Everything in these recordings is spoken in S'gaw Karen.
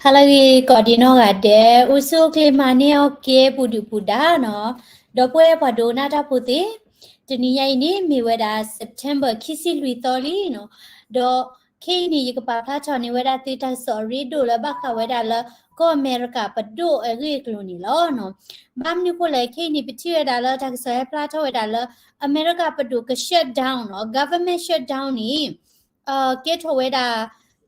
ဟါလၢအဂ့ၤ ကိးဒံနီၢ်ဂၤဒဲး, အိၣ်ဆူၣ်အိၣ်ချ့မၤန့ၢ်အီၣ်က့ၤပူၤဒုၣ်ပူၤဒါနီၤ, ဒီပုၢ်ဝဲၢ်ပှၤဒိကနၣ်တၢ်ဖိသ့ၣ်, တနံၤညါအံၤန့ၣ် မ့ၢ်ဝဲဒၣ် September ခံဆံလွံၢ်သီလံနီၤ, ဒီးခဲအံၤန့ၣ် ယကပာ်ဖျါထီၣ်န့ၢ်ဝဲဒၣ်သုတၢ်ကစီၣ်အရ့ဒိၣ်လၢဘၣ်ဃးဝဲဒၣ်လၢ ကီၢ်အမဲရကၤပဒိၣ်အဂ့ၢ်အကျိၤန့ၣ်လီၤနီၤ. ဘၣ်မနုၤဃိလဲၣ် ခဲအံၤန့ၣ် ပထံၣ်ဝဲဒၣ်လၢတၢ်ကစီၣ်ဟဲဖျါထီၣ်ဝဲဒၣ်လၢ အမဲရကၤပဒိၣ်က shutdown နီၤ, government shutdown န့ၣ် ကဲထီၣ်ဝဲဒၣ်,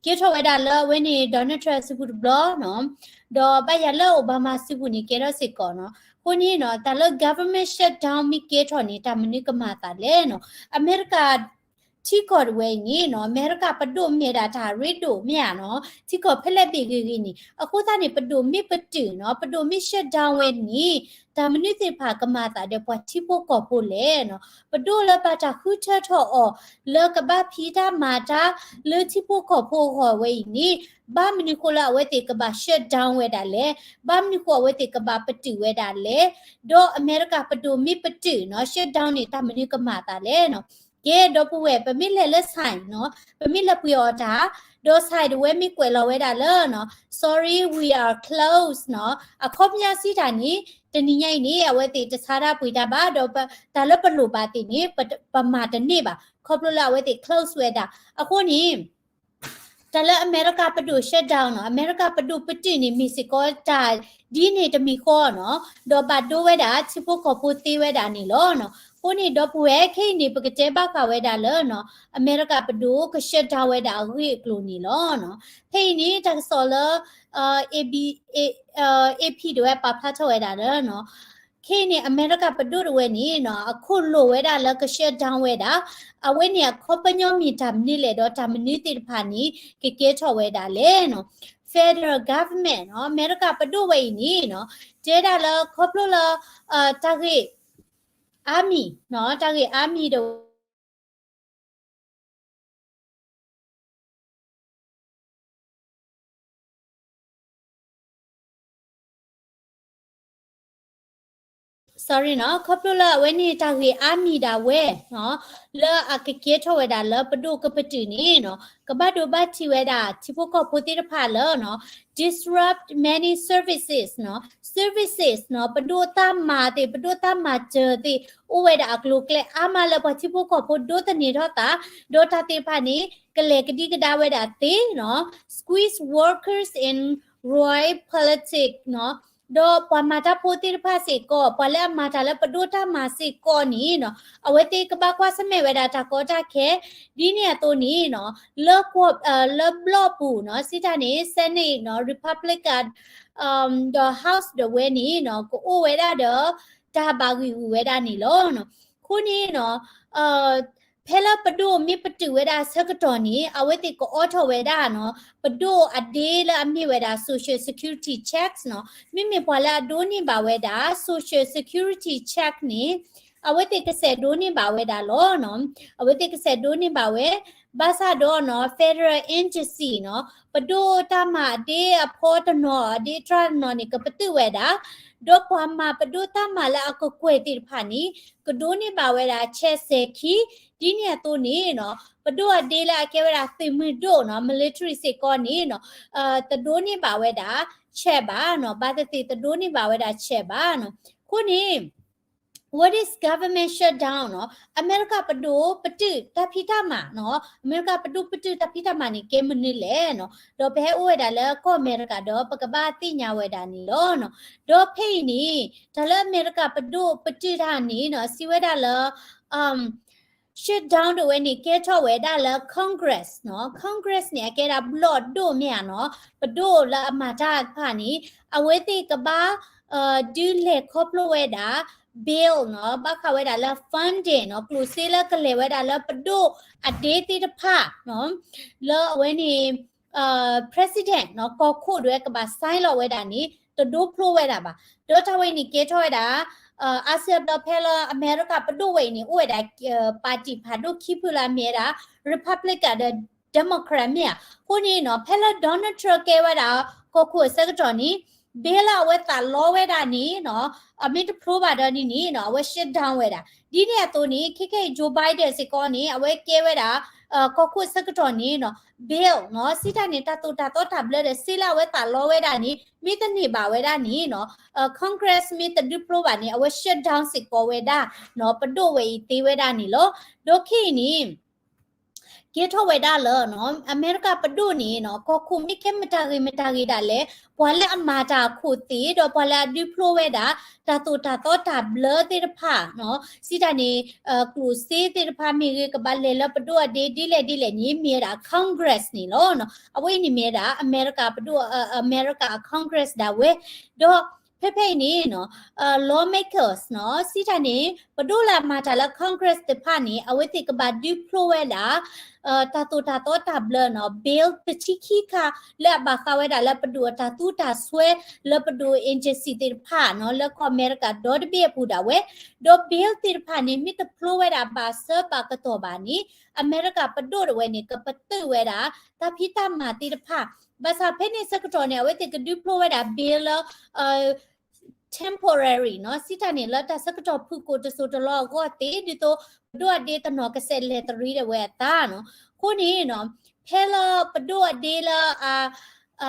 ကဲထီၣ်ဝဲဒၣ်လၢအဝဲန့ၣ် Donald Trump စုပူၤတဘျီနီၤ, ဒီးဘၣ်ယၤလၢ Obama စုပူၤန့ၣ် ကဲထီၣ်စ့ၢ်ကီးနီၤ. အဃိန့ၣ်နီၤ တၢ်လၢ government shutdown မ့ၢ်ကဲထီၣ်န့ၣ် တၢ်မနုၤကမၤသးလဲၣ်နီၤ. အမဲရကၤ ထံကီၢ်တဝဲအံၤန့ၣ်နီၤ အမဲရကၤပဒိၣ်မ့ၢ်ဒၣ်တၢ်ရ့ဒိၣ်မ့ၢ်ဧါနီၤ, ထံကီၢ်ဖဲလဲၣ်ဘ့ၣ်ဂ့ၤဂ့ၤန့ၣ်, အဃိသတးန့ၣ် ပဒိၣ်မ့ၢ်ပတုာ်နီၤ, ပဒိၣ်မ့ၢ် shutdown ဝဲန့ၣ် တၢ်မနုၤသ့ၣ်တဖၣ်ကမၤသးဒီးပှၤထံဖိကီၢ်ဖိလဲၣ်နီၤ. ပဒိၣ်လၢဘၣ်တၢ်ဃုထၢထီၣ်အီၤ လၢကဘၣ်ဖံးတၢ်မၤတၢ်လၢထံဖိကီၢ်ဖိအဂီၢ်ဝဲအံၤန့ၣ်, ဘၣ်မနုၤဃိလၢအဝဲသ့ၣ်ကဘၣ် shutdown ဝဲဒၣ်လဲၣ်, ဘၣ်မနုၤဃိအဝဲသ့ၣ်ကဘၣ်ပတုာ်ဝဲဒၣ်လဲၣ်, ဒီးအမဲရကၤပဒိၣ်မ့ၢ်ပတုာ်နီၤ shutdown န့ၣ် တၢ်မနုၤကမၤသးလဲၣ်နီၤ. ကဲ ဒီပုၢ်ဝဲၢ် ပမ့ၢ်လဲၤလၢ sign နီၤ, ပမ့ၢ်လဲၤပှ့ၤအီၣ်တၢ်, ဒီး sign တဝဲမ့ၢ်ကွဲးလီၤဝဲဒၣ်လၢနီၤ sorry we are closed နီၤ, အခီပညီစံးတၢ်န့ၣ် တနံၤညါအံၤန့ၣ် အဝဲသ့ၣ်တဆါတၢ်ပှ့ၤတၢ်ဘၣ်, ဒီးပ, တၢ်လၢပလိၣ်ဘၣ်သ့ၣ်န့ၣ် ပ, ပမၤတန့ၢ်ဘၣ်, ခီဖျိလၢအဝဲသ့ၣ် close ဝဲဒၣ်. အဃိန့ၣ် တၢ်လၢအမဲရကၤပဒိၣ် shutdown နီၤ, အမဲရကၤပဒိၣ်ပတုာ်န့ၣ် မ့ၢ်စ့ၢ်ကီးတၢ်ဒ်န့ၣ်တမံၤဃီနီၤ, ဒီးဘၣ်ဒိဝဲဒၣ်ထံဖိကီၢ်ဖိသ့ဝဲဒၣ်န့ၣ်လီၤနီၤ. အဃိန့ၣ် ဒီပုၢ်ဝဲၢ် ခဲအံၤန့ၣ် ပကတဲဘၣ်ဃးဝဲဒၣ်လၢနီၤ အမဲရကၤပဒိၣ်က shutdown ဝဲဒၣ်အဂ့ၢ်အကျိၤန့ၣ်လီၤနီၤ. ဖဲအံၤန့ၣ် တၢ်ကစီၣ်လၢ A B, A, AP တဝဲပာ်ဖျါထီၣ်ဝဲဒၣ်လၢနီၤ ခဲအံၤန့ၣ် အမဲရကၤပဒိၣ်တဝဲန့ၣ်နီၤ အခိၣ်လိာ်ဝဲဒၣ်လၢက shutdown ဝဲဒၣ်, အဝဲန့ၣ်အခီပညီမ့ၢ်တၢ်မနုၤလဲၣ်ဒီးတၢ်မနုၤသ့ၣ်တဖၣ်န့ၣ် ကကဲထီၣ်ဝဲဒၣ်လဲၣ်နီၤ. Federal government နီၤ အမဲရကၤပဒိၣ်ဝဲအံၤန့ၣ်နီၤ တဲဒၣ်လၢခီဖျိလၢ တၢ်ဂ့ၢ် army နီၤ တၢ်ဂ့ၢ် army တဝဲ sorry နီၤ ခီဖျိလၢအဝဲန့ၣ်တၢ်ဂ့ၢ် army ဒၣ်ဝဲနီၤ လၢအကကဲထီၣ်ဝဲဒၣ်လၢပဒိၣ်ကပတုာ်န့ၣ်နီၤ ကဘၣ်ဒိဘၣ်ထံးဝဲဒၣ်ထံဖိကီၢ်ဖိသ့ၣ်တဖၣ်လၢနီၤ disrupt many services နီၤ services နီၤ ပဒိၣ်တၢ်မၤသ့ၣ် ပဒိၣ်တၢ်မၤစၢၤသ့ၣ် အိၣ်ဝဲဒၣ်အကျိၤအကျဲအါမးလၢပှၤထံဖိကီၢ်ဖိဒိးသန့ၤထီၣ်သး ဒီးတၢ်သ့ၣ်တဖၣ်န့ၣ် ကလဲၤကဒံကဒါဝဲဒၣ်သ့နီၤ squeeze workers in royal politic နီၤ ဒီးပှၤမၤတၢ်ဖိသ့ၣ်တဖၣ်စ့ၢ်ကီး ပှၤလၢအမၤတၢ်လၢပဒိၣ်တၢ်မၤစ့ၢ်ကီးန့ၣ်နီၤ အဝဲသ့ၣ်ကဘၣ်ကွၢ်ဆၢၣ်မဲာ်ဝဲဒၣ်တၢ်ကီတၢ်ခဲ ဒ်န့ၣ်အသိးန့ၣ်နီၤ လၢ လၢဘျီၣ်ပူၤနီၤ စံးတၢ်န့ၣ် Senate နီၤ Republican ဒီး House ဒီးဝဲန့ၣ်နီၤ ကအိၣ်ဝဲဒၣ်ဒီး တၢ်ဘၣ်ဂံာ်ဂူာ်ဝဲဒၣ်န့ၣ်လီၤ. အဃိန့ၣ်နီၤ ဖဲလၢပဒိၣ်မ့ၢ်ပတုာ်ဝဲဒၣ်ဆၢကတီၢ်န့ၣ် အဝဲသ့ၣ်ကအိးထီၣ်ဝဲဒၣ်နီၤ ပဒိၣ်အဒ့လၢအမ့ၢ်ဝဲဒၣ် social security checks နီၤ မ့မ့ၢ်ပှၤလၢအဒိးန့ၢ်ဘၣ်ဝဲဒၣ် social security check န့ၣ် အဝဲသ့ၣ်ကစဲးဒိးန့ၢ်ဘၣ်ဝဲဒၣ်လီၤနီၤ အဝဲသ့ၣ်ကစဲးဒိးန့ၢ်ဘၣ်ဝဲ ဘၣ်ဆၣ်ဒီးနီၤ federal agency နီၤ ပဒိၣ်တၢ်မၤအဒ့အဖီတနီၤ အဒ့တြၢ်တနီၤန့ၣ် ကပတုာ်ဝဲဒၣ် ဒီးပှၤမၤပဒိၣ်တၢ်မၤလၢအကကွဲၢ်သ့ၣ်တဖၣ်န့ၣ် ကဒိးန့ၢ်ဘၣ်ဝဲဒၣ် check စဲးခံ ဒ်န့ၣ်အသိးန့ၣ်နီၤ ပဒိၣ်အဒ့လၢအကဲဝဲဒၣ်သုးမုၢ်ဒိၣ်နီၤ military စ့ၢ်ကီးန့ၣ်နီၤ တဒိးန့ၢ်ဘၣ်ဝဲဒၣ် check ဘၣ်နီၤ ဘၣ်သ့ၣ်သ့ၣ်တဒိးန့ၢ်ဘၣ်ဝဲဒၣ် check ဘၣ်နီၤ အဃိန့ၣ် what is government shutdown နီၤ အမဲရကၤပဒိၣ်ပတုာ်တၢ်ဖံးတၢ်မၤနီၤ အမဲရကၤပဒိၣ်ပတုာ်တၢ်ဖံးတၢ်မၤန့ၣ် ကဲမနုၤလဲၣ်နီၤ ဒီးပဟဲအိၣ်ဝဲဒၣ်လၢကီၢ်အမဲရကၤဒီး ပကဘၣ်သ့ၣ်ညါဝဲဒၣ်န့ၣ်လီၤနီၤ ဒီးဖဲအံၤန့ၣ် တၢ်လၢအမဲရကၤပဒိၣ်ပတုာ်တၢ်န့ၣ်နီၤ စံးဝဲဒၣ်လၢ shutdown တဝဲန့ၣ် ကဲထီၣ်ဝဲဒၣ်လၢ Congress နီၤ Congress န့ၣ် အကဲဒၣ်ဘျီၣ်ဒိၣ်မ့ၢ်ဧါနီၤ ပဒိၣ်လၢအမၤတၢ်တဖၣ်န့ၣ် အဝဲသ့ၣ်ကဘၣ် ဒုးလဲၤခီဖျိဝဲဒၣ် bill နီၤ ဘၣ်ဃးဝဲဒၣ်လၢ funding နီၤ ကျိၣ်စ့လၢကလဲၤဝဲဒၣ်လၢပဒိၣ်အဒ့သ့ၣ်တဖၣ်နီၤ လၢအဝဲန့ၣ် president နီၤ ကီၢ်ခိၣ်ဒၣ်ဝဲကဘၣ် sign လီၤဝဲဒၣ်န့ၣ် တဒိဖျိဝဲဒၣ်ဘၣ်. ဒီးတၢ်ဝဲအံၤန့ၣ်ကဲထီၣ်ဝဲဒၣ် အါစုအါဘျီဖဲလၢအမဲရကၤပဒိၣ်ဝဲအံၤန့ၣ် အိၣ်ဝဲဒၣ် party ဖးဒိၣ်ခံဖုလၢအမ့ၢ်ဝဲဒၣ် Republican ဒီး Democrat မ့ၢ်ဧါ. အဃိန့ၣ်နီၤ ဖဲလၢ Donald Trump ကဲဝဲဒၣ်ကီၢ်ခိၣ်အဆၢကတီၢ်န့ၣ် bill လၢအဝဲသးလီဝဲဒၣ်န့ၣ်နီၤ အမ့ၢ်တဖျိဘၣ်ဒီးန့ၣ်န့ၣ်နီၤ အဝဲ shutdown ဝဲဒၣ်. ဒ်န့ၣ်အသိးန့ၣ် ခဲခဲအံၤ Joe Biden စ့ၢ်ကီးန့ၣ် အဝဲကဲဝဲဒၣ် ကီၢ်ခိၣ်ဆၢကတီၢ်န့ၣ်နီၤ bill နီၤ စံးတၢ်န့ၣ် တၢ်သိၣ်တၢ်သီတၢ်ဘျၢဒီး စ့လၢအဝဲသးလီဝဲဒၣ်န့ၣ် မ့ၢ်တန့ၢ်ဘၣ်ဝဲဒၣ်န့ၣ်နီၤ Congress မ့ၢ်တဒုးဖျိဘၣ်န့ၣ် အဝဲ shut down စ့ၢ်ကီးဝဲဒၣ်နီၤ ပဒိၣ်ဝဲအံၤသ့ဝဲဒၣ်န့ၣ်လီၤ. ဒီးခဲအံၤန့ၣ် ကဲထီၣ်ဝဲဒၣ်လၢနီၤ အမဲရကၤပဒိၣ်န့ၣ်နီၤ ကီၢ်ခိၣ်မ့ၢ်ကဲမတၤဂ့ၤမတၤဂ့ၤဒၣ်လဲာ် ပှၤလၢအမၤတၢ်အခိၣ်သ့ၣ် ဒီးပှၤလၢအဒုးဖျိဝဲဒၣ် တၢ်သိၣ်တၢ်သီတၢ်ဘျၢသ့ၣ်တဖၣ်နီၤ စံးတၢ်န့ၣ် ကျိၣ်စ့သ့ၣ်တဖၣ်မ့ၢ်ဂ့ၤ ကဘၣ်လဲၤလၢပဒိၣ်အဒ့ဒ်လဲၣ်ဒ်လဲၣ်န့ၣ် မ့ၢ်ဝဲဒၣ် Congress န့ၣ်လီၤ. အဝဲအံၤန့ၣ်မ့ၢ်ဝဲဒၣ် အမဲရကၤပဒိၣ် အမဲရကၤ Congress ဒၣ်ဝဲ ဒီးဖဲဖဲအံၤန့ၣ်နီၤ lawmakers နီၤ စံးတၢ်န့ၣ် ပဒိၣ်လၢအမၤတၢ်လၢ Congress တဖၣ်န့ၣ် အဝဲသ့ၣ်ကဘၣ်ဒုးဖျိဝဲဒၣ် တၢ်သိၣ်တၢ်သီတၢ်ဘျၢနီၤ bill တဆံခံခါ လၢအဘၣ်ဃးဝဲဒၣ်လၢပဒိၣ်အတၢ်သူတၢ်စွဲ လၢပဒိၣ် agency သ့ၣ်တဖၣ်နီၤ လၢကီၢ်အမဲရကၤဒီတဘ့ၣ်အပူၤဒၣ်ဝဲ ဒီး bill သ့ၣ်တဖၣ်န့ၣ် မ့ၢ်တဖျိဝဲဒၣ်ဘၣ်ဆၢဘၣ်ကတီၢ်ဘၣ်န့ၣ် အမဲရကၤပဒိၣ်တဝဲန့ၣ် ကပတုာ်ဝဲဒၣ် တၢ်ဖံးတၢ်မၤသ့ၣ်တဖၣ် ဘၣ်ဆၣ်ဖဲန့ၣ်ဆၢကတီၢ်န့ၣ် အဝဲသ့ၣ်ကဒုးဖျိဝဲဒၣ် bill လၢ temporary နီၤ စံးတၢ်န့ၣ်လၢတၢ်ဆၢကတီၢ်ဖုၣ်ကိာ်တစိၢ်တလီၢ်အဂီၢ်သ့ ဒ်သိးပဒိၣ်အဒ့တနီၤကဆဲးလဲၤတရံးဒၣ်ဝဲအသးနီၤ အဃိန့ၣ်နီၤ ဖဲလၢပဒိၣ်အဒ့လၢအ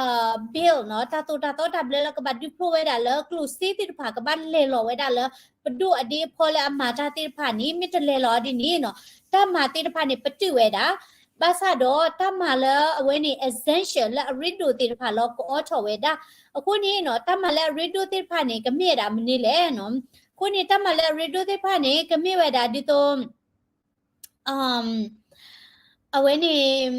bill နီၤ တၢ်သိၣ်တၢ်သီတၢ်ဘျၢလၢကဘၣ်ဒုးဖျိဝဲဒၣ်လၢကျိၣ်စ့သ့ၣ်တဖၣ် ကဘၣ်လဲၤလီၤဝဲဒၣ်လၢ ပဒိၣ်အဒ့အဖီလၢအမၤတၢ်သ့ၣ်တဖၣ်န့ၣ် မ့ၢ်တလဲၤလီၤဒ်န့ၣ်နီၤ တၢ်မၤသ့ၣ်တဖၣ်န့ၣ် ပတုာ်ဝဲဒၣ် ဘၣ်ဆၣ်ဒီးတၢ်မၤလၢအဝဲန့ၣ် essential လၢအရ့ဒိၣ်သ့ၣ်တဖၣ်လီၤ ကအိးထီၣ်ဝဲဒၣ် အဃိန့ၣ်နီၤ တၢ်မၤလၢအရ့ဒိၣ်သ့ၣ်တဖၣ်န့ၣ် ကမ့ၢ်ဝဲဒၣ်မနုၤလဲၣ်နီၤ အဃိန့ၣ် တၢ်မၤလၢအရ့ဒိၣ်သ့ၣ်တဖၣ်န့ၣ် ကမ့ၢ်ဝဲဒၣ်ဒ်သိး အဝဲန့ၣ်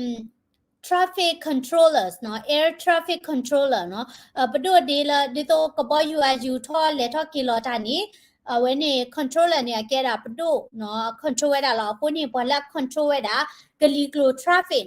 traffic controllers နီၤ air traffic controller နီၤ ပဒိၣ်ဒ့လၢ ဒ်သိးကဘီယူၤအယူၤထီၣ်လဲၤထီၣ်က့ၤလီၤတၢ်န့ၣ် အဝဲန့ၣ် controller န့ၣ် အကဲဒၣ်ပဒိၣ်နီၤ control ဝဲဒၣ်လီၤ အဃိန့ၣ် ပှၤလၢအ control ဝဲဒၣ် ကလံၤကျိၤ traffic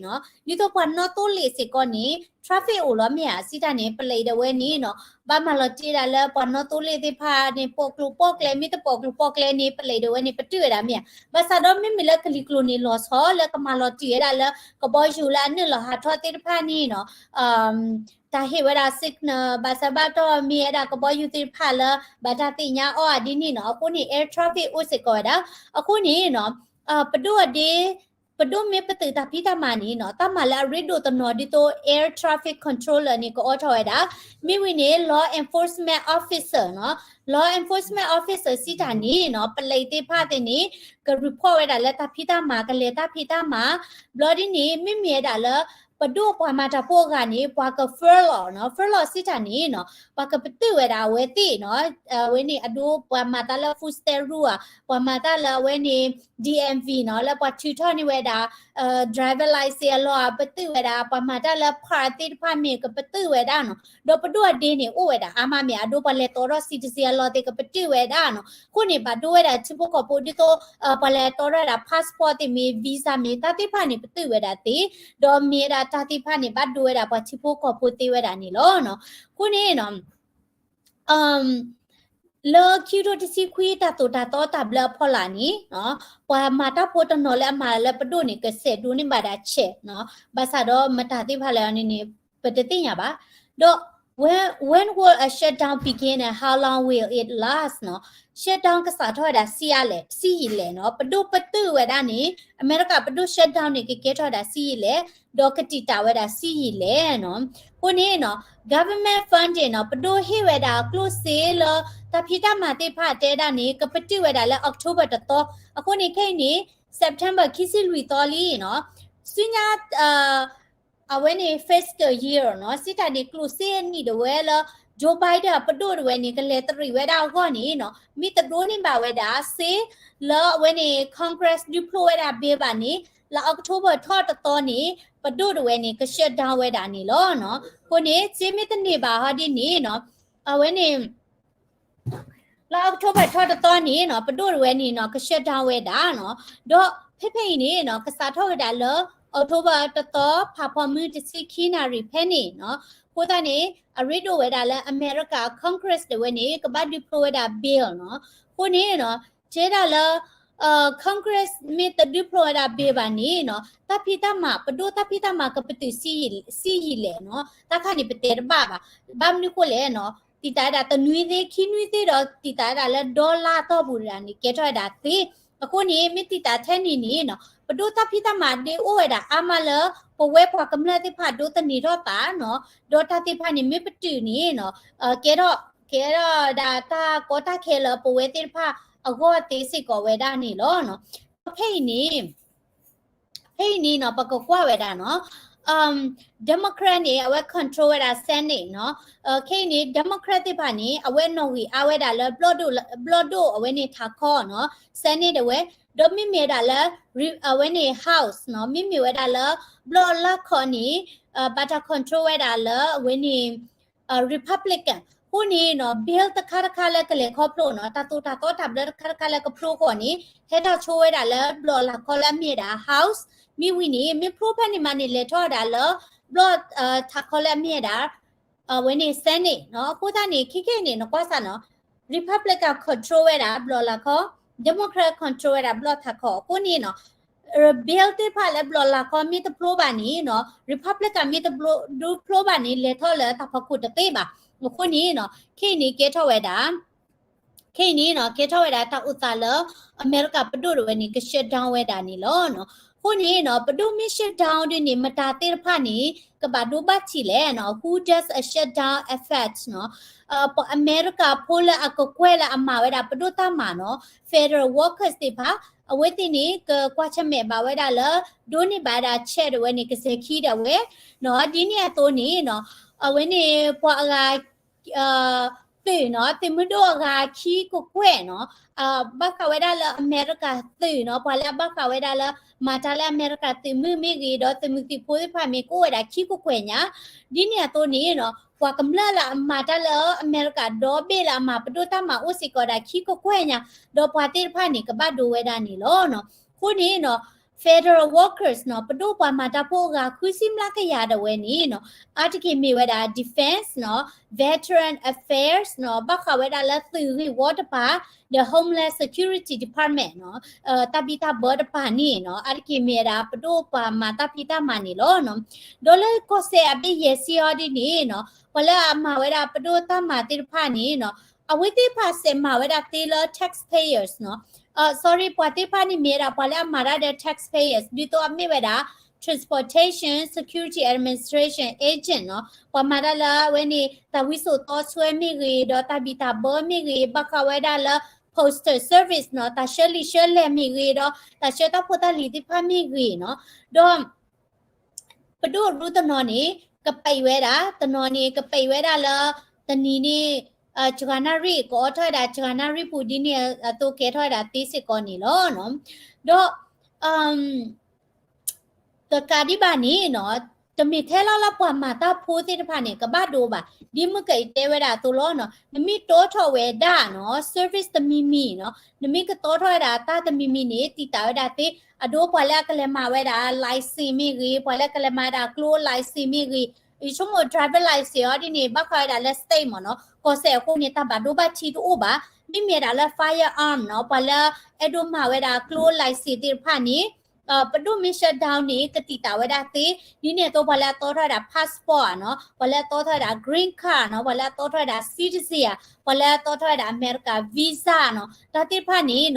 နီၤ ဒ်သိးပှၤနီၣ်သိလ့ၣ်စ့ၢ်ကီးန့ၣ် traffic အိၣ်လီၤမ့ၢ်ဧါ စံးတၢ်န့ၣ် ပလဲၤဒၣ်ဝဲန့ၣ်နီၤ ဘၣ်မၤလီၤတံၢ်ဝဲဒၣ်လၢပှၤနီၣ်သိလ့ၣ်သ့ၣ်တဖၣ်န့ၣ် ပိာ်ကျိၤပိာ်ကျဲ မ့ၢ်တပိာ်ကျိၤပိာ်ကျဲန့ၣ် ပလဲၤဒၣ်ဝဲန့ၣ် ပတုာ်ဝဲဒၣ်မ့ၢ်ဧါ ဘၣ်ဆၣ်ဒီးမ့မ့ၢ်လၢကလံၤကျိၤန့ၣ် လီၤဆီလၢကမၤလီၤတံၢ်ဝဲဒၣ်လၢ ကဘီယူၤလၢအနုာ်လီၤဟးထီၣ်သ့ၣ်တဖၣ်န့ၣ်နီၤ တၢ်ဟ့ၣ်ဝဲဒၣ် signal ဘၣ်ဆၣ်ဘၣ်တီၢ်မ့ၢ်ဝဲဒၣ်ကဘီယူၤသ့ၣ်တဖၣ်လၢ ဘၣ်တၢ်သ့ၣ်ညါအီၤဒ်န့ၣ်နီၤ အဃိန့ၣ် air traffic အိၣ်စ့ၢ်ကီးဝဲဒၣ် အဃိန့ၣ်နီၤ ပဒိၣ်အဒ့ ပဒိၣ်မ့ၢ်ပတုာ်တၢ်ဖံးတၢ်မၤန့ၣ်နီၤ တၢ်မၤလၢအရ့ဒိၣ်တနီၤဒ်သိး air traffic controller န့ၣ် ကအိးထီၣ်ဝဲဒၣ် မ့ၢ်ဝံၤန့ၣ် law enforcement officer နီၤ law enforcement officer စံးတၢ်န့ၣ်နီၤ ပလဲၤသ့ၣ်တဖၣ်သ့ၣ်န့ၣ် က report ဝဲဒၣ်လၢတၢ်ဖံးတၢ်မၤ ကလဲၤတၢ်ဖံးတၢ်မၤ ဘျီဒ်န့ၣ် မ့မ့ၢ်ဝဲဒၣ်လၢ ပဒိၣ်ပှၤမၤတၢ်ဖိအဂၤန့ၣ် ပှၤက furlough နီၤ furlough စံးတၢ်န့ၣ်နီၤ ပှၤကပတုာ်ဝဲဒၣ်အဝဲသ့ၣ်နီၤ အဝဲန့ၣ်အဒိပှၤမၤတၢ်လၢ food stamp ရူၢ်ဧါ ပှၤမၤတၢ်လၢအဝဲန့ၣ် DMV နီၤ လၢပှၤထုးထီၣ်န့ၢ်ဝဲဒၣ် driver license အလီၢ်ဧါ ပတုာ်ဝဲဒၣ် ပှၤမၤတၢ်လၢ park သ့ၣ်တဖၣ်မ့ၢ်ကပတုာ်ဝဲဒၣ်နီၤ ဒီးပဒိၣ်အဒ့န့ၣ် အိၣ်ဝဲဒၣ်အါမးမ့ၢ် အဒိပှၤလဲၤတီထီၣ် citizen အလီၢ်သ့ၣ်ကပတုာ်ဝဲဒၣ်နီၤ အဃိန့ၣ် ဘၣ်ဒိဝဲဒၣ်ထံဖိကီၢ်ဖိဒ်သိး ပှၤလဲၤတီထီၣ်ဝဲဒၣ် passport သ့ၣ်မ့ၢ် visa မ့ၢ် တၢ်သ့ၣ်တဖၣ်န့ၣ် ပတုာ်ဝဲဒၣ်သ့ ဒီးမ့ၢ်ဝဲဒၣ်တၢ်သ့ၣ်တဖၣ်န့ၣ် ဘၣ်ဒိဝဲဒၣ်ပှၤထံဖိကီၢ်ဖိသ့ဝဲဒၣ်န့ၣ်လီၤ. အဃိန့ၣ်နီၤ လၢခံကထိတဆံခွံတၢ်သိၣ်တၢ်သီတၢ်ဘျၢအဖီလာ်န့ၣ် ပှၤမၤတၢ်ဖိတနီၤလၢအမၤလၢပဒိၣ်န့ၣ် ကဆဲးဒိးန့ၢ်ဘၣ်ဒၣ်ဆဲးနီၤ ဘၣ်ဆၣ်ဒီးမတၤသ့ၣ်တဖၣ်လဲၣ်န့ၣ်န့ၣ် ပတသ့ၣ်ညါဘၣ်. ဒီး when, when will a shutdown begin and how long will it last နီၤ shutdown ကစးထီၣ်ဝဲဒၣ်ဆံးအါလဲၣ် ဆံးယံာ်လဲၣ်နီၤ ပဒိၣ်ပတုာ်ဝဲဒၣ်န့ၣ် အမဲရကၤပဒိၣ် shutdown န့ၣ် ကကဲထီၣ်ဝဲဒၣ်ဆံးယံာ်လဲၣ် ဒီးကတံာ်တာ်ဝဲဒၣ်ဆံးယံာ်လဲၣ်နီၤ အဃိန့ၣ်နီၤ government funding နီၤ ပဒိၣ်ဟ့ၣ်ဝဲဒၣ်ကျိၣ်စ့လၢ တၢ်ဖံးတၢ်မၤသ့ၣ်တဖၣ်တဲဒၣ်န့ၣ် ကပတုာ်ဝဲဒၣ်လၢ October တသီ အဃိန့ၣ်ခဲအံၤန့ၣ် September ခံဆံလွံၢ်သီလံနီၤ ဆူညါ အဝဲန့ၣ် fiscal year နီၤ စံးတၢ်န့ၣ် ကျိၣ်စ့အနံၣ်ဒၣ်ဝဲလၢ Joe Biden ပဒိၣ်ဒၣ်ဝဲန့ၣ် ကလဲၤတရံးဝဲဒၣ်အဂီၢ်န့ၣ်နီၤ မ့ၢ်တဒိးန့ၢ်ဘၣ်ဝဲဒၣ်စ့ လၢအဝဲန့ၣ် Congress ဒုးဖျိဝဲဒၣ် bill ဘၣ်န့ၣ် လၢ October ထီၣ်တသီန့ၣ် ပဒိၣ်ဒၣ်ဝဲန့ၣ် က shutdown ဝဲဒၣ်န့ၣ်လီၤနီၤ. အဃိန့ၣ် စ့မ့ၢ်တန့ၢ်ဘၣ်ဟီဒ်န့ၣ်နီၤ အဝဲန့ၣ် လၢ October ထီၣ်တသီန့ၣ်နီၤ ပဒိၣ်ဒၣ်ဝဲန့ၣ်နီၤ က shutdown ဝဲဒၣ်နီၤ. ဒီးဖဲဖဲအံၤန့ၣ်နီၤ ကစးထီၣ်ဝဲဒၣ်လၢ October တသီ ဖးဖီမုၢ်တဆံခံနၣ်ရံၣ်ဖဲန့ၣ်နီၤ. အဃိသတးန့ၣ် အရ့ဒိၣ်ဝဲဒၣ်လၢအမဲရကၤ Congress ဒၣ်ဝဲန့ၣ် ကဘၣ်ဒုးဖျိဝဲဒၣ် bill နီၤ. အဃိန့ၣ်နီၤ တဲဒၣ်လၢ Congress မ့ၢ်တဒုးဖျိဝဲဒၣ် bill ဘၣ်န့ၣ်နီၤ တၢ်ဖံးတၢ်မၤ ပဒိၣ်တၢ်ဖံးတၢ်မၤကပတုာ်ဆံးယံာ်လဲၣ်နီၤ တၢ်ခါန့ၣ်ပတဲတဘၣ်ဘၣ်. ဘၣ်မနုၤဃိလဲၣ်နီၤ တံာ်တာ်ဝဲဒၣ်တနွံသ့ ခံနွံသ့ဒီး တံာ်တာ်ဝဲဒၣ်လၢ dollar တီၢ်ပူၤဒၣ်န့ၣ် ကဲထီၣ်ဝဲဒၣ်သ့. အဃိန့ၣ် မ့ၢ်တံာ်တာ်ထဲန့ၣ်န့ၣ်နီၤ ပဒိၣ်တၢ်ဖံးတၢ်မၤဒ်အိၣ်ဝဲဒၣ်အါမးလၢ ပဝဲပှၤကမျၢၢ်သ့ၣ်တဖၣ်ဒိးသန့ၤထီၣ်သးနီၤ, ဒီးတၢ်သ့ၣ်တဖၣ်န့ၣ် မ့ၢ်ပတုာ်န့ၣ်နီၤ, ကဲထီၣ် ကဲထီၣ်ဒၣ်တၢ်ကီတၢ်ခဲလၢပဝဲသ့ၣ်တဖၣ်အဂီၢ်သ့စ့ၢ်ကီးဝဲဒၣ်န့ၣ်လီၤ. ဖဲအံၤန့ၣ် ဖဲအံၤန့ၣ်နီၤ ပကကွၢ်ဝဲဒၣ်နီၤ, Democrat န့ၣ် အဝဲ control ဝဲဒၣ် Senate နီၤ, ခဲအံၤန့ၣ် Democrat သ့ၣ်တဖၣ်န့ၣ် အဝဲနီၣ်ဂံၢ်အါဝဲဒၣ်လၢ ဘျီၣ်ဒိၣ်အဝဲန့ၣ်ထးခီနီၤ, Senate ဒၣ်ဝဲ, ဒီးမ့မ့ၢ်ဝဲဒၣ်လၢ အဝဲန့ၣ် House နီၤ, မ့မ့ၢ်ဝဲဒၣ်လၢ ဘျီၣ်လၢခီန့ၣ် ဘၣ်တၢ် control ဝဲဒၣ်လၢအဝဲန့ၣ် Republican အဃိန့ၣ်နီၤ bill တခါတခါလၢကလဲၤခီဖျိနီၤ, တၢ်သိၣ်တၢ်သီတၢ်ဘျၢတခါတခါလၢကဖျိဃီန့ၣ် ဟဲထီၣ်ဆိဝဲဒၣ်လၢဘျီၣ်လၢခီလၢအမ့ၢ်ဝဲဒၣ် House, မ့ၢ်ဝံၤန့ၣ် မ့ၢ်ဖျိဖဲန့ၣ်မးန့ၣ် လဲၤထီၣ်ဝဲဒၣ်လၢ ဘျီၣ်ထးခီလၢအမ့ၢ်ဝဲဒၣ် အဝဲန့ၣ် Senate နီၤ, အဃိသတးန့ၣ် ခဲခဲအံၤန့ၣ် နကွၢ်စ့ၢ်နီၤ, Republican control ဝဲဒၣ်ဘျီၣ်လၢခီ, Democrat control ဝဲဒၣ်ဘျီၣ်ထးခီ, အဃိန့ၣ်နီၤ bill သ့ၣ်တဖၣ်လၢဘျီၣ်လၢခီမ့ၢ်တဖျိဘၣ်န့ၣ်နီၤ, Republican မ့ၢ်တဒုးဖျိဘၣ်န့ၣ် လဲၤထီၣ်လၢတၢ်ဖီခိၣ်တသ့ဘၣ်. အဃိန့ၣ်နီၤ ခဲအံၤန့ၣ်ကဲထီၣ်ဝဲဒၣ် ခဲအံၤန့ၣ်နီၤ ကဲထီၣ်ဝဲဒၣ်တၢ်အိၣ်သးလၢ အမဲရကၤပဒိၣ်ဒၣ်ဝဲန့ၣ် က shut down ဝဲဒၣ်န့ၣ်လီၤ. အဃိန့ၣ်နီၤ ပဒိၣ်မ့ၢ် shut down ဒ်န့ၣ် မတၤသ့ၣ်တဖၣ်န့ၣ် ကဘၣ်ဒိဘၣ်ထံးလဲၣ်နီၤ, who does a shutdown affect နီၤ, ပှၤအမဲရကၤဖိလၢအကကွဲၢ်လၢအမၤဝဲဒၣ်ပဒိၣ်တၢ်မၤနီၤ, federal workers သ့ၣ်တဖၣ် အဝဲသ့ၣ်န့ၣ် ကကွၢ်ဆၢၣ်မဲာ်ဘၣ်ဝဲဒၣ်လၢ ဒိးန့ၢ်ဘၣ်ဝဲဒၣ် check ဒၣ်ဝဲန့ၣ် ကစဲၤခံဒၣ်ဝဲနီၤ, ဒ်န့ၣ်အသိးန့ၣ်နီၤ အဝဲန့ၣ်ပှၤအဂၤ သုးနီၤ, သုးမုၢ်ဒိၣ်အဂၤခံကကွဲၢ်နီၤ, ဘၣ်ဃးဝဲဒၣ်လၢအမဲရကၤသုးနီၤ, ပှၤလၢအဘၣ်ဃးဝဲဒၣ်လၢ မၤတၢ်လၢအမဲရကၤသုးမုၢ်မ့ၢ်ဂ့ၤ, ဒီးသုးမုၢ်သံၣ်ဖိသ့ၣ်တဖၣ်မ့ၢ်ကအိၣ်ဝဲဒၣ်ခံကကွဲၢ်ညါ, ဒ်န့ၣ်အသိးန့ၣ်နီၤ ပှၤကမျၢၢ်လၢအမၤတၢ်လၢအမဲရကၤဒီဘ့ၣ်လၢအမၤပဒိၣ်တၢ်မၤအိၣ်စ့ၢ်ကီးဒၣ်ခံကကွဲၢ်ညါ, ဒီးပှၤသ့ၣ်တဖၣ်န့ၣ် ကဘၣ်ဒိဝဲဒၣ်န့ၣ်လီၤ. အဃိန့ၣ်နီၤ federal workers နီၤ, ပဒိၣ်ပှၤမၤတၢ်ဖိအဂၤဃုဆံမျးကယၤဒၣ်ဝဲန့ၣ်နီၤ, အါတက့ၢ်မ့ၢ်ဝဲဒၣ် defense နီၤ, veteran affairs နီၤ, ဘၣ်ဃးဝဲဒၣ်လၢသုးဂ့ၢ်ဝီတပၤ, the Homeland Security Department နီၤ, တၢ်ဘံၣ်တၢ်ဘၢတပၤန့ၣ်နီၤ, အါတက့ၢ်မ့ၢ်ဝဲဒၣ်ပဒိၣ်ပှၤမၤတၢ်ဖံးတၢ်မၤန့ၣ်လီၤ. ဒီးလၢကီၢ်စဲၣ်အဘ့ၣ်ယဲၢ်ဆံအီၤဒ်န့ၣ်နီၤ, ပှၤလၢအမၤဝဲဒၣ်ပဒိၣ်တၢ်မၤသ့ၣ်တဖၣ်န့ၣ်နီၤ, အဝဲသ့ၣ်တဖၣ်စဲးမၤဝဲဒၣ်သ့လၢ taxpayers နီၤ, sorry ပှၤသ့ၣ်တဖၣ်န့ၣ်မ့ၢ်ဝဲဒၣ်ပှၤလၢအမၤတၢ်ဒီး taxpayers ဒ်သိးအမ့ၢ်ဝဲဒၣ် Transportation Security Administration agent နီၤ, ပှၤမၤတၢ်လၢအဝဲန့ၣ် တၢ်ဝံစိာ်သီဆွဲမ့ၢ်ဂ့ၤ, ဒီးတၢ်ဘံၣ်တၢ်ဘၢမ့ၢ်ဂ့ၤ, ဘၣ်ဃးဝဲဒၣ်လၢ postal service နီၤ, တၢ်ဆှၢလံာ်ဆှၢလဲၢ်မ့ၢ်ဂ့ၤ, ဒီးတၢ်ဆှၢတၢ်ဖိတၢ်လံၤသ့ၣ်တဖၣ်မ့ၢ်ဂ့ၤနီၤ, ဒီး ပဒိၣ်ရူတနီၤန့ၣ် ကပာ်ဝဲဒၣ်, တနီၤန့ၣ် ကပာ်ဝဲဒၣ်လၢ တနံၤန့ၣ် စှၤနၣ်ရံၣ် ကအိးထီၣ်ဝဲဒၣ် စှၤနၣ်ရံၣ်ပူၤဒ်န့ၣ်အသိးကဲထီၣ်ဝဲဒၣ်သ့စ့ၢ်ကီးန့ၣ်လီၤ. ဒီး တကးဒံးဘၣ်န့ၣ်နီၤ, တမ့ၢ်ထဲလီၤလၢပှၤမၤတၢ်ဖိသ့ၣ်တဖၣ်န့ၣ် ကဘၣ်ဒိဘၣ်, ဒ်မုၢ်ကၢအံၤတဲဝဲဒၣ်အသိးလီၤနီၤ, နမ့ၢ်တီထီၣ်ဝဲဒၣ်နီၤ service တမံၤမံၤနီၤ, နမ့ၢ်ကတီထီၣ်ဝဲဒၣ်တၢ်တမံၤမံၤန့ၣ် တံာ်တာ်ဝဲဒၣ်သ့, အဒိပှၤလၢအကလဲၤမၤဝဲဒၣ် license မ့ၢ်ဂ့ၤ, ပှၤလၢအကလဲၤမၤဒၣ်ကျိ license မ့ၢ်ဂ့ၤ, ယဆိကမိၣ် driver license အီၤဒ်န့ၣ် ဘၣ်ဃးဝဲဒၣ်လၢ state မ့ၢ်နီၤ, ကီၢ်စဲၣ်အဃိန့ၣ် တၢ်ဘၣ်ဒိဘၣ်ထံးတအိၣ်ဘၣ်, မ့မ့ၢ်ဒၣ်လၢ firearm နီၤ, ပှၤလၢအဲၣ်ဒိးမၤဝဲဒၣ်ကျိ license သ့ၣ်တဖၣ်န့ၣ် ပဒိၣ်မ့ၢ် shutdown န့ၣ် ကတံာ်တာ်ဝဲဒၣ်သ့, ဒ်န့ၣ်အသိးပှၤလၢအတီထီၣ်ဝဲဒၣ် passport နီၤ, ပှၤလၢအတီထီၣ်ဝဲဒၣ် green card နီၤ, ပှၤလၢအတီထီၣ်ဝဲဒၣ် citizen ပှၤလၢအတီထီၣ်ဝဲဒၣ် America visa နီၤ, တၢ်သ့ၣ်တဖၣ်န့ၣ်နီၤ,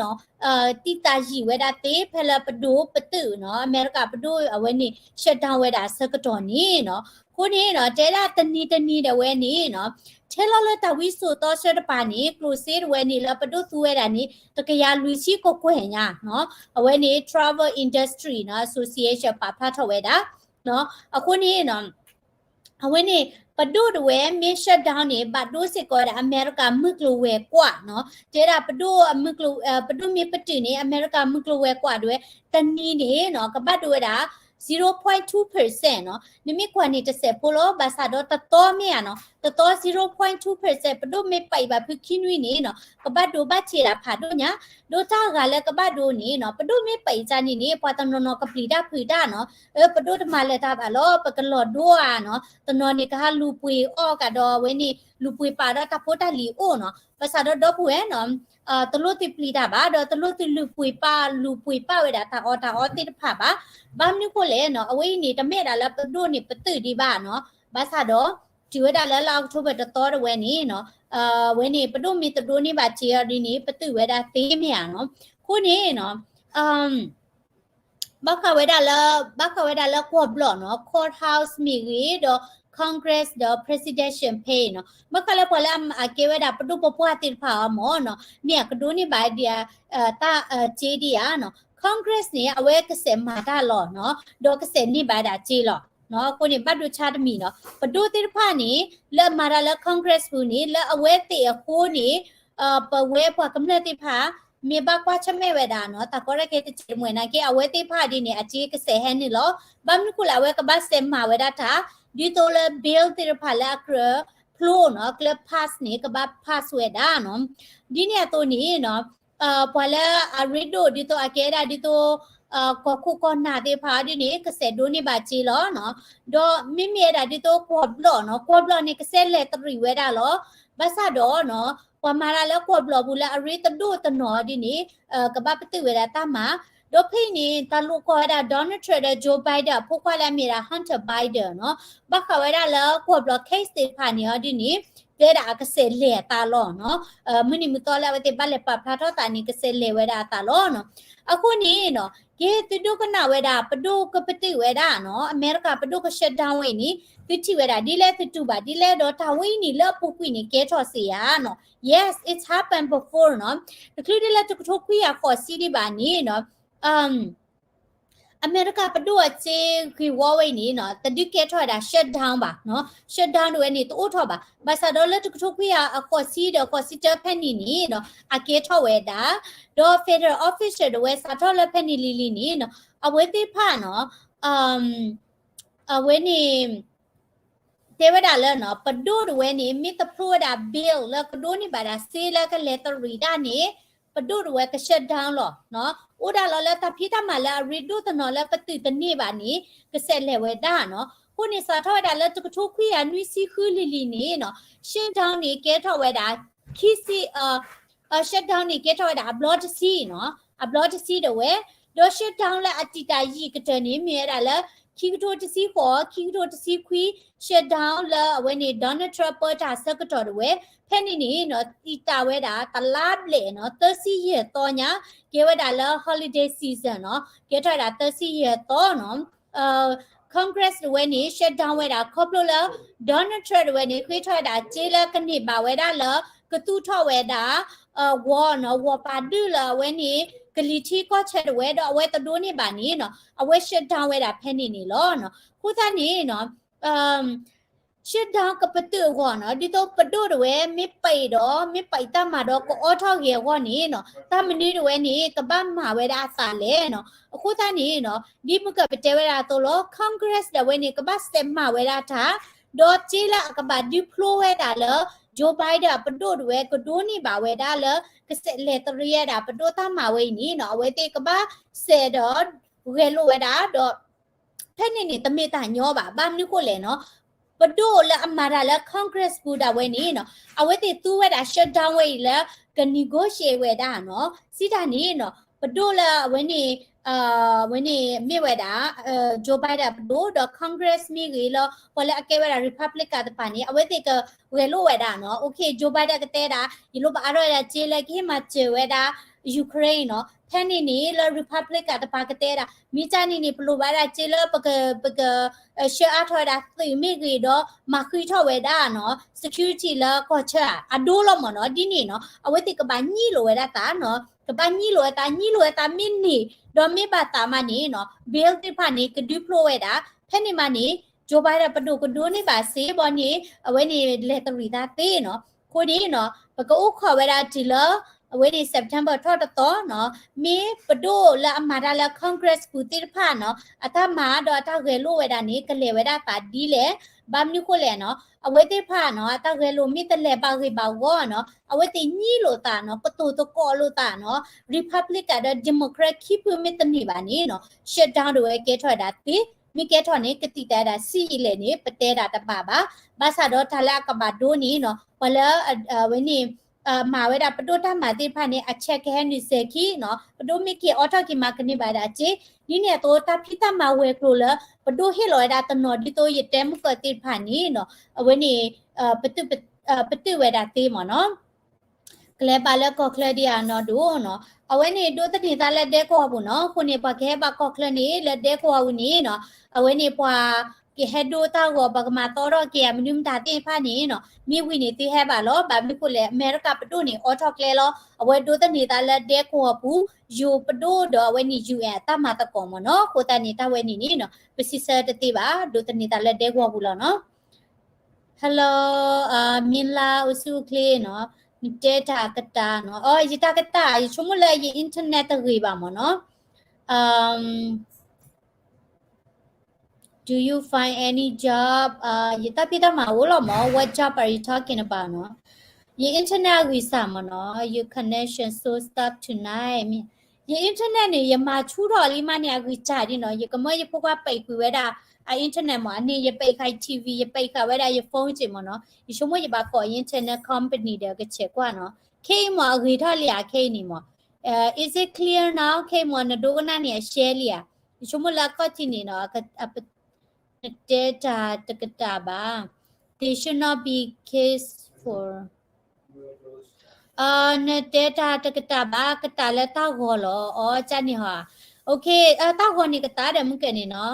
တံာ်တာ်ယံာ်ဝဲဒၣ်သ့ ဖဲလၢပဒိၣ်ပသုးနီၤ, အမဲရကၤပဒိၣ်အဝဲန့ၣ် shutdown ဝဲဒၣ်အဆၢကတီၢ်န့ၣ်နီၤ, အဃိန့ၣ်နီၤ, တဲဒၣ်တနံၤတနံၤဒၣ်ဝဲန့ၣ်နီၤ, ထဲလီၤလၢတၢ်ဝံစိာ်သီဆှၢတပၤန့ၣ် ကျိၣ်စ့ဒၣ်ဝဲန့ၣ်လၢပဒိၣ်သူဝဲဒၣ်န့ၣ် တကယၤလွံၢ်ဆံကကွဲၢ်ညါနီၤ, အဝဲန့ၣ် travel industry နီၤ association ပာ်ဖျါထီၣ်ဝဲဒၣ်, အဃိန့ၣ်နီၤ, အဝဲန့ၣ် ပဒိၣ်ဒၣ်ဝဲမ့ၢ် shutdown န့ၣ် ဘၣ်ဒိစ့ၢ်ကီးဝဲဒၣ် အမဲရကၤမုၢ်ကျိၤဝဲၤကွာ်နီၤ, တဲဒၣ်ပဒိၣ်မ့ၢ်ပတုာ်န့ၣ် အမဲရကၤမုၢ်ကျိၤဝဲၤကွာ်ဒၣ်ဝဲ တနံၤန့ၣ်နီၤ ကဘၣ်ဒိဝဲဒၣ် zero point two percent နီၤ, နမ့ၢ်ကွၢ်န့ၣ်တစဲးဖိလီၤ, ဘၣ်ဆၣ်ဒီးတသီမ့ၢ်ဧါနီၤ, တသီ zero point two percent ပဒိၣ်မ့ၢ်ပာ်အံၤဘၣ်ဖုခံနွံန့ၣ်နီၤ ကဘၣ်ဒိဘၣ်ထံးဒၣ်ဖးဒိၣ်ညါ, ဒီးတၢ်ဂၤလၢကဘၣ်ဒိန့ၣ်နီၤ ပဒိၣ်မ့ၢ်ပာ်အံၤတၢ်န့ၣ်န့ၣ် ပှၤတနီၤနီၤကပျံၤတၢ်ဖုးတၢ်နီၤ, အၢ ပဒိၣ်တမၤလၢၤတၢ်ဘၣ်လီၤ ပကလီၤဒိဧါနီၤ, တနီၤန့ၣ်ကဟးလူၤပှ့ၤအီၣ်ကဒီးအဝဲန့ၣ် လူၤပှ့ၤပာ်ဒီးတၢ်ဖိတၢ်လံၤအိၣ်နီၤ, ဘၣ်ဆၣ်ဒီးဒီပုၢ်ဝဲၢ်နီၤ တလိၣ်သုပျံၤတၢ်ဘၣ် ဒီးတလိၣ်သုလူၤပှ့ၤပာ် လူၤပှ့ၤပာ်ဝဲဒၣ်တၢ်အီၣ်တၢ်အီသ့ၣ်တဖၣ်ဘၣ်, ဘၣ်မနုၤဃိလဲၣ်နီၤ အဝဲအံၤန့ၣ် တမ့ၢ်ဒၣ်လၢပဒိၣ်န့ၣ်ပသုးဒံးဘၣ်နီၤ, ဘၣ်ဆၣ်ဒီး တုၤဝဲဒၣ်လၢလါအီးကထိဘၢၣ်တသီဒၣ်ဝဲန့ၣ်နီၤ, ဝဲန့ၣ် ပဒိၣ်မ့ၢ်တဒိးန့ၢ်ဘၣ်စ့အီၤဒ်န့ၣ် ပသုးဝဲဒၣ်သ့မ့ၢ်ဧါနီၤ, အဃိန့ၣ်နီၤ ပ ဘၣ်ဃးဝဲဒၣ်လၢ ဘၣ်ဃးဝဲဒၣ်လၢကွီၢ်ဘျီၣ်နီၤ courthouse မ့ၢ်ဂ့ၤ ဒီး Congress ဒီး presidential ဖဲအံၤနီၤ ဘၣ်ဃးလၢပှၤလၢအကဲဝဲဒၣ် ပဒိၣ်ပပှၢ်သ့ၣ်တဖၣ်အီၤမ့ၢ်နီၤ မ့ၢ်အကဒိးန့ၢ်ဘၣ်ဒံး တၢ်စ့ဒံးဧါနီၤ Congress န့ၣ် အဝဲကစဲးမၤတၢ်လီၤနီၤ ဒီးကစဲးန့ၢ်ဘၣ်ဒၣ်စ့လီၤ. အဃိန့ၣ် ဘၣ်ဒိဆါတမံၤနီၤ ပဒိၣ်သ့ၣ်တဖၣ်န့ၣ် လၢအမၤတၢ်လၢ Congress ပူၤန့ၣ် လၢအဝဲသ့ၣ်အဃိန့ၣ် ပဝဲပှၤကမျၢၢ်သ့ၣ်တဖၣ် မ့ၢ်ဘၣ်ကွၢ်ဆၢၣ်မဲာ်ဝဲဒၣ်နီၤ တၢ်ကီတၢ်ခဲတစဲးတမှဲၤနာ်က့ အဝဲသ့ၣ်တဖၣ်ဒ်န့ၣ် အစ့ကစဲးဟဲနုာ်လီၤ. ဘၣ်မနုၤဃိလဲၣ် အဝဲကဘၣ်စဲးမၤဝဲဒၣ်တၢ် ဒ်သိးလၢ bill သ့ၣ်တဖၣ်လၢအကြၢးဖျိနီၤ ကျၢ pass န့ၣ် ကဘၣ် pass ဝဲဒၣ်နီၤ ဒ်န့ၣ်အသိးန့ၣ်နီၤ ပှၤလၢအရ့ဒိၣ်ဒ်သိးအကဲဒၣ်ဒ်သိး ကီၢ်ခိၣ်ကီၢ်နၢ်သ့ၣ်တဖၣ်ဒ်န့ၣ် ကစဲးဒိးန့ၢ်ဘၣ်စ့လီၤနီၤ ဒီးမ့မ့ၢ်ဝဲဒၣ်ဒ်သိးကွီၢ်ဘျီၣ်နီၤ ကွီၢ်ဘျီၣ်န့ၣ် ကစဲးလဲၤတရံးဝဲဒၣ်လီၤ. ဘၣ်ဆၣ်ဒီးနီၤ ပှၤမၤတၢ်လၢကွီၢ်ဘျီၣ်ပူၤလၢအရ့တဒိၣ်တနီၤဒ်န့ၣ် ကဘၣ်ပတုာ်ဝဲဒၣ်တၢ်မၤ ဒီးဖဲအံၤန့ၣ် တၢ်လိာ်ကွီၢ်ဝဲဒၣ် Donald Trump ဒီး Joe Biden အဖိခွါလၢအမ့ၢ်ဒၣ် Hunter Biden နီၤ ဘၣ်ဃးဝဲဒၣ်လၢကွီၢ်ဘျီၣ် case သ့ၣ်တဖၣ်န့ၣ်အီၤဒ်န့ၣ် တဲဒၣ်အကစဲးလဲၤအသးလီၤနီၤ မုၢ်နံၤမုၢ်သီလၢအဝဲသ့ၣ်ဘၣ်လဲၤပာ်ဖျါထီၣ်သးန့ၣ် ကစဲးလဲၤဝဲဒၣ်အသးလီၤနီၤ အဃိန့ၣ်နီၤ ကဲသုဒိကနၣ်ဝဲဒၣ် ပဒိၣ်ကပတုာ်ဝဲဒၣ်နီၤ အမဲရကၤပဒိၣ်က shutdown ဝဲအံၤန့ၣ် သုထံၣ်ဝဲဒၣ်ဒ်လဲၣ် သုတူၢ်ဘၣ်ဒ်လဲၣ် ဒီးတၢ်ဝဲအံၤန့ၣ်လၢအပူၤကွံာ်န့ၣ် ကဲထီၣ်စ့ဧါနီၤ Yes, it's happened before နီၤ တချုးဒ်လၢတကထိခွံကယၤဃိးဆံဒံးဘၣ်န့ၣ်နီၤ အမဲရကၤပဒိၣ်အစ့ဂ့ၤဝီဝဲအံၤန့ၣ်နီၤ တဒုးကဲထီၣ်ဝဲဒၣ် shutdown ဘၣ်နီၤ shutdown တဝဲန့ၣ် တအိၣ်ထီၣ်ဘၣ် ဘၣ်ဆၣ်ဒီးလၢတကထိခွံကယၤအဃိးဆံဒီးဃိးဆံတၢဖဲန့ၣ်န့ၣ်နီၤ အကဲထီၣ်ဝဲဒၣ် ဒီး federal official တဝဲစးထီၣ်လၢဖဲန့ၣ်လံၤလံၤန့ၣ်နီၤ အဝဲသ့ၣ်တဖၣ်နီၤ အဝဲန့ၣ် တဲဝဲဒၣ်လၢနီၤ ပဒိၣ်တဝဲန့ၣ် မ့ၢ်တဖျိဝဲဒၣ် bill လၢကဒိးန့ၢ်ဘၣ်ဒၣ်စ့လၢကလဲၤတရံးတၢ်န့ၣ် ပဒိၣ်တဝဲက shutdown လီၤနီၤ အိၣ်ဒၣ်လီၤလၢတၢ်ဖံးတၢ်မၤလၢအရ့ဒိၣ်တနီၤလၢပတုာ်တန့ၢ်ဘၣ်န့ၣ် ကစဲးလဲၤဝဲဒၣ်နီၤ အဃိန့ၣ် စးထီၣ်ဝဲဒၣ်လၢတကထိခွံကယၤနွံဆံဃုလံၤလံၤန့ၣ်နီၤ shutdown န့ၣ် ကဲထီၣ်ဝဲဒၣ် ခံဆံ shutdown န့ၣ် ကဲထီၣ်ဝဲဒၣ်အဘျီတဆံနီၤ အဘျီတဆံတဝဲ ဒီး shutdown လၢအတံာ်တာ်ယံာ်ကတၢၢ်န့ၣ် မ့ၢ်ဝဲဒၣ်လၢ ခံကထိတဆံဃိး ခံကထိတဆံခွံ shutdown လၢအဝဲန့ၣ် Donald Trump ပၢတၢ်ဆၢကတီၢ်တဝဲ ဖဲန့ၣ်န့ၣ်နီၤ တံာ်တာ်ဝဲဒၣ်တလါဘျဲၣ်နီၤ သၢဆံယဲၢ်သီညါ ကဲဝဲဒၣ်လၢ holiday season နီၤ ကဲထီၣ်ဝဲဒၣ်သၢဆံယဲၢ်သီနီၤ Congress တဝဲန့ၣ် shutdown ဝဲဒၣ် ခီဖျိလၢ Donald Trump တဝဲန့ၣ် ဃ့ထီၣ်ဝဲဒၣ်စ့လၢကန့ၢ်ဘၣ်ဝဲဒၣ်လၢ ကသူၣ်ထီၣ်ဝဲဒၣ် ဝီၤနီၤ ဝီၤပာ်ဒုၣ်လၢအဝဲန့ၣ် ကလံၤထံကီၢ်ဆၢတဝဲ ဒီးအဝဲတဒိးန့ၢ်ဘၣ်န့ၣ်နီၤ အဝဲ shutdown ဝဲဒၣ်ဖဲန့ၣ်န့ၣ်လီၤ. အဃိသတးန့ၣ်နီၤ shutdown ကပတုာ်အဂီၢ်နီၤ ဒ်သိးပဒိၣ်တဝဲ မ့ၢ်ပံးဒီး မ့ၢ်ပံးတၢ်မၤဒီးကအိးထီၣ်ဂ့ၤအဂီၢ်န့ၣ်နီၤ တၢ်မနုၤတဝဲန့ၣ် ကဘၣ်မၤဝဲဒၣ်အသးလဲၣ်နီၤ. အဃိသတးန့ၣ်နီၤ ဒ်မုၢ်ကပတဲဝဲဒၣ်အသိးလီၤ Congress ဒၣ်ဝဲန့ၣ် ကဘၣ်စဲးမၤဝဲဒၣ်တၢ် ဒီးစ့လၢအကဘၣ်ဒုးဖျိဝဲဒၣ်လၢ Joe Biden အပဒိၣ်တဝဲ ကဒိးန့ၢ်ဘၣ်ဝဲဒၣ်လၢ ကစဲးလဲၤတရံးဝဲဒၣ် ပဒိၣ်တၢ်မၤဝဲအံၤန့ၣ်နီၤ အဝဲသ့ၣ်ကဘၣ်စဲးဒီး ဂဲၤလိာ်ဝဲဒၣ်ဒီး ဖဲန့ၣ်န့ၣ် တမ့ၢ်တၢ်ညီဘၣ်. ဘၣ်မနုၤဃိလဲၣ်နီၤ ပဒိၣ်လၢအမၤတၢ်လၢ Congress ပူၤဒၣ်ဝဲန့ၣ်နီၤ အဝဲသ့ၣ်သူဝဲဒၣ် shutdown ဝဲအံၤလၢ က negotiate ဝဲဒၣ်နီၤ စံးတၢ်န့ၣ်နီၤ ပဒိၣ်လၢအဝဲန့ၣ် အဝဲန့ၣ်မ့ၢ်ဝဲဒၣ် Joe Biden ပဒိၣ်ဒီး Congress မ့ၢ်ဂ့ၤလၢ ပှၤလၢအကဲဝဲဒၣ် Republican တဖၣ်န့ၣ် အဝဲသ့ၣ်ကဂဲၤလိာ်ဝဲဒၣ်နီၤ OK Joe Biden ကတဲဒၣ် ယလိၣ်ဘၣ်အါထီၣ်ဝဲဒၣ်စ့လၢကဟ့ၣ်မၤစၢၤဝဲဒၣ် Ukraine နီၤ ဖဲန့ၣ်န့ၣ်လၢ Republican တဖၣ်ကတဲဒၣ် မ့ၢ်တၢ်န့ၣ်န့ၣ် ပလိၣ်ဘၣ်ဒၣ်စ့လၢပက ပက ဆှၢအါထီၣ်ဝဲဒၣ်သုးမ့ၢ်ဂ့ၤဒီး မၤဃံးထီၣ်ဝဲဒၣ်နီၤ security လၢကီၢ်ဆၢဧါ အဒိလီၤမ့ၢ်နီၤ ဒ်န့ၣ်နီၤ အဝဲသ့ၣ်ကဘၣ်ညံလိာ်ဝဲဒၣ်သးနီၤ ကဘၣ်ညံလိာ်ဝဲသး ညံလိာ်ဝဲသးမ့ၢ်န့ၢ် ဒီးမ့ၢ်ဘၣ်သးမးန့ၣ်နီၤ bill သ့ၣ်တဖၣ်န့ၣ် ကဒုးဖျိဝဲဒၣ် ဖဲန့ၣ်မးန့ၣ် Joe Biden ပဒိၣ်ကဒိးန့ၢ်ဘၣ်စ့ဘီန့ၣ် အဝဲန့ၣ်လဲၤတရံးသးသ့နီၤ အဃိန့ၣ်နီၤ ပကအိၣ်ခိးဝဲဒၣ်တုၤလၢ အဝဲန့ၣ် September ထီၣ်တသီနီၤ မ့ၢ်ပဒိၣ်လၢအမၤတၢ်လၢ Congress ပူၤသ့ၣ်တဖၣ်နီၤ အတၢ်မၤဒီးအတၢ်ဂဲၤလိာ်ဝဲဒၣ်န့ၣ် ကလဲၤဝဲဒၣ်သးဒ်လဲၣ် ဘၣ်မနုၤဃိလဲၣ်နီၤ အဝဲသ့ၣ်တဖၣ်နီၤ အတၢ်ဂဲၤလိာ်မ့ၢ်တလဲၤဘၣ်ဂ့ၤဘၣ်ဂီၢ်နီၤ အဝဲသ့ၣ်ညံလိာ်သးနီၤ ကတိၤသကိးလိာ်သးနီၤ Republican ဒီး Democrat ခံဖုမ့ၢ်တန့ၢ်ဘၣ်န့ၣ်နီၤ shutdown တဝဲကဲထီၣ်ဝဲဒၣ်သ့ မ့ၢ်ကဲထီၣ်န့ၣ် ကသံၣ်သရၣ်ဒၣ်ဆံးယံာ်လဲၣ်န့ၣ် ပတဲဒၣ်တဘၣ်ဘၣ် ဘၣ်ဆၣ်ဒီးတၢ်လၢအကဘၣ်ဒိန့ၣ်နီၤ ပှၤလၢ အဝဲန့ၣ် မၤဝဲဒၣ်ပဒိၣ်တၢ်မၤသ့ၣ်တဖၣ်န့ၣ် အဆဲးကဟဲနုာ်စဲၤခံနီၤ ပဒိၣ်မ့ၢ်က့ၤအိးထီၣ်က့ၤမၤကန့ၢ်ဘၣ်ဒၣ်စ့ ဒ်န့ၣ်အသိးတၢ်ဖံးတၢ်မၤဝဲၤကျိၤလၢ ပဒိၣ်ဟ့ၣ်လီၤဝဲဒၣ်တနီၤဒ်သိးယတဲမုၢ်ကီၢ်သ့ၣ်တဖၣ်န့ၣ်နီၤ အဝဲန့ၣ် ပတုာ်ဝဲဒၣ်သ့မ့ၢ်နီၤ ကလဲၤဘၣ်လၢကီၢ်ချၢဒံးဧါနီၤဒိၣ်နီၤ, အဝဲန့ၣ်ဒိးသန့ၤသးလၢဒဲကဝီၤပူၤနီၤ, အဃိန့ၣ် ပှၤကဟဲဘၣ်ကီၢ်ချၢန့ၣ် လၢဒဲကဝီၤပူၤန့ၣ်နီၤ, အဝဲန့ၣ်ပှၤကဟဲဒိတၢ်ဂီၤ ပှၤကမၤသီထီၣ်က့ၤ မနုၤမတၤသ့ၣ်တဖၣ်န့ၣ်နီၤ, မ့ၢ်ဝံၤန့ၣ်သုဟဲဘၣ်လီၤ, ဘၣ်မနုၤဃိလဲၣ် အမဲရကၤပဒိၣ်န့ၣ် အိးထီၣ်ကျဲလီၤ, အဝဲဒိးသန့ၤသးလၢဒဲကဝီၤပူၤ, ယိၤပဒိၣ်ဒီးအဝဲန့ၣ် ယူၣ်အဲၣ် အတၢ်မၤသကိးမ့ၢ်နီၤ, အဃိသတးန့ၣ် တၢ်ဝဲန့ၣ်န့ၣ်နီၤ ပစံးဆၢတသ့ဘၣ်, ဒိးသန့ၤသးလၢဒဲကဝီၤပူၤလီၤနီၤ. Hello, မ့လါ အိၣ်ဆူၣ်အိၣ်ချ့နီၤ, နတဲတၢ်ကတၢၢ်နီၤ, အိ ယတၢ်ကတၢၢ် ယဆိကမိၣ်လၢယ internet တဂ့ၤဘၣ်မ့ၢ်နီၤ, do you find any job, ယတၢ်ဖံးတၢ်မၤအိၣ်လီၤမ့ၢ်, what job are you talking about နီၤ, ယ internet အဂံၢ်စၢ်မ့ၢ်နီၤ, your connection so stop tonight, ယ internet န့ၣ် ယမၤဆူၣ်ထီၣ်လံမးန့ၣ် အဂံၢ်စၢ်ဒ်နီၤ, ယကမၢယဖိခွါပံးကွံာ်ဝဲဒၣ် အ internet မ့ၢ်, အန့ၣ် ယပံးဃာ် TV, ယပံးဃာ်ဝဲဒၣ်ယ phone က့မ့ၢ်နီၤ, ယဆိကမိၣ်ယဘၣ်ကိး internet company ဒီးကဆဲးကွၢ်နီၤ, ခဲအံၤမ့ၢ်အဂ့ၤထီၣ်လံဧါ, ခဲအံၤန့ၣ်မ့ၢ်, is it clear now, ခဲအံၤမ့ၢ်နဒိကနၣ်န့ၣ် အရှဲလံဧါ, ယဆိကမိၣ်လၢအခီၣ်ထံးန့ၣ်နီၤ, နတဲတၢ်တကတၢၢ်ဘၣ်, they should not be case for နတဲတၢ်တကတၢၢ်ဘၣ်, ကတၢၢ်လၢတၢ်ဂီၤလီၤ, အီ ကန့ၣ်ဟီ, okay, တၢ်ဂီၤန့ၣ်ကတၢၢ်ဒီးမုၢ်ကဲန့ၣ်နီၤ,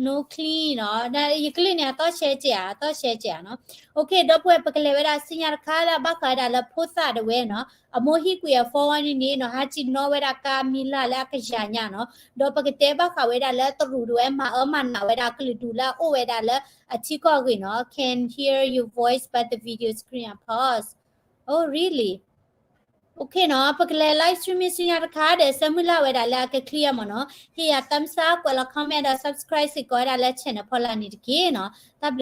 no clean နီၤ, ယကလုၢ်န့ၣ် အသီၣ်ရှဲကဲဧါ, အသီၣ်ရှဲကဲဧါနီၤ, okay, ဒီပုၢ်ဝဲၢ် ပကလဲၤဝဲဒၣ်စံၣ်ညီၣ်တခါလၢဘၣ်ဃးဝဲဒၣ်လၢဖိသၣ်တဝဲနီၤ, အမိၢ်ဟံၣ်ကွံာ်အ phone ဝဲန့ၣ်န့ၣ်နီၤ, ဟးစံၣ်နီၤဝဲဒၣ်ကါမံၤလၢ်လၢအကယၤညါနီၤ, ဒီးပကတဲဘၣ်ဃးဝဲဒၣ်လၢတရူးတဝဲ မၤအၢမၤနးဝဲဒၣ်ကလုာ်ဒူၣ်လၢအအိၣ်ဝဲဒၣ်လၢ အထံကီၢ်အဂ့ၢ်နီၤ, can hear your voice but the video screen are paused. Oh, really? Okay နီၤ, ပကလဲၤ live streaming စံၣ်ညီၣ်တခါဒီး ဆၢမုၢ်လၢ်ဝဲဒၣ်လၢအက clear မ့ၢ်နီၤ, ဟ့ၣ်ယၤ thumbs up, ကွဲးလီၤ comment ဒီး subscribe စ့ၢ်ကီးဝဲဒၣ်လၢ channel ဖီလာ်န့ၣ်တက့ၢ်နီၤ, တၢ်ဘျုး